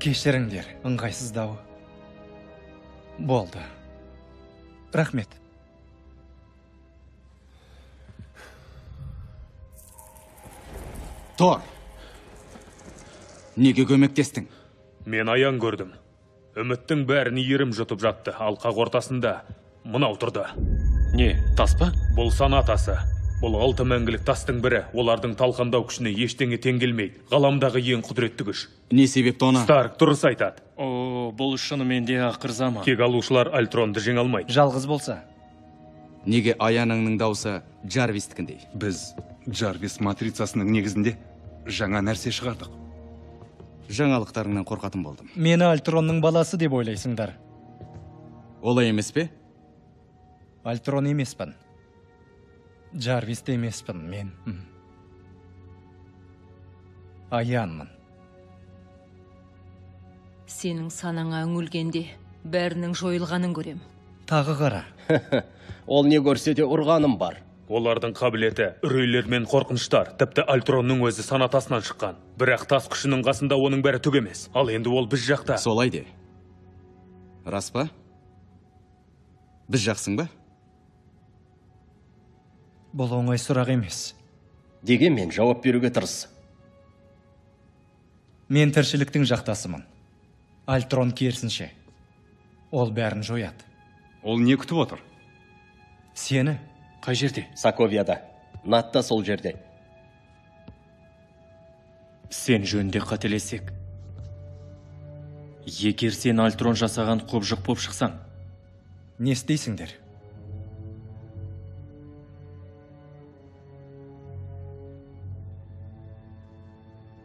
Кешіріңдер, ыңғайсыздау болды. Рахмет. Тор! Неге көмектестің? Мен аян көрдім. Үміттің бәрін иірім жұтып жатты, ал қақ ортасында мынау тұрды. Не, тас па? Бұл сана тасы. Бұл алты мәңгілік тастың бірі. Олардың талқандау күшіне ештеңе тең келмейді. Ғаламдағы ең құдіретті күш. Не себепті оны? Старк дұрыс айтады. О, бұл шынымен де ақыр заман. Кек алушылар Альтронды жеңе алмайды. Жалғыз болса. Неге аяныңның даусы Джарвистікіндей? Біз Джарвис матрицасының негізінде жаңа нәрсе шығардық. Жаңалықтарыңнан қорқатын болдым. Мені Альтронның баласы деп ойлайсыңдар. Олай емес пе? Альтрон емеспін. Джарвис те емеспін мен. Аянмын. Сенің санаңа үңілгенде бәрінің жойылғанын көрем. Тағы қара. Ол не көрсе де ұрғаным бар. Олардың қабілеті, үрейлер мен қорқыныштар, тіпті Альтронның өзі сана тасынан шыққан. Бірақ тас күшінің қасында оның бәрі түк емес. Ал енді ол біз жақта. Солай де. Рас па? Біз жақсың ба? Бұл оңай сұрақ емес. Дегенмен жауап беруге тырыс. Мен тіршіліктің жақтасымын. Альтрон керісінше. Ол бәрін жояды. Ол не күтіп отыр? Сені. Қай жерде? Соковияда. Натта сол жерде. Сен жөнінде қателесек. Егер сен Альтрон жасаған құбыжық боп шықсаң. Не істейсіңдер?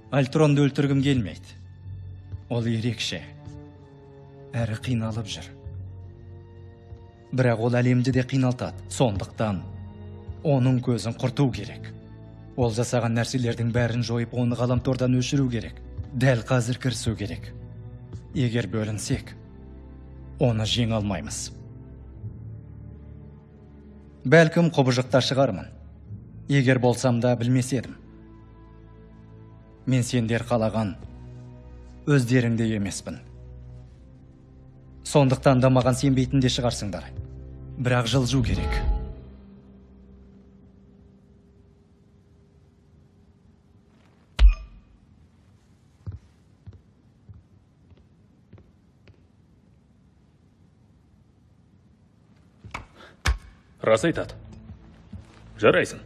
Альтронды өлтіргім келмейді. Ол ерекше. Әрі қиналып жүр. Бірақ ол әлемді де қиналтады. Сондықтан оның көзін құрту керек. Ол жасаған нәрселердің бәрін жойып, оны ғаламтордан өшіру керек. Дәл қазір кірісу керек. Егер бөлінсек, оны жеңе алмаймыз. Бәлкім құбыжықта шығармын. Егер болсам да білмес едім. Мен сендер қалаған өздеріңде емеспін. Сондықтан да маған сенбейтін де шығарсыңдар. Бірақ жылжу керек. Рас айтады. Жарайсың.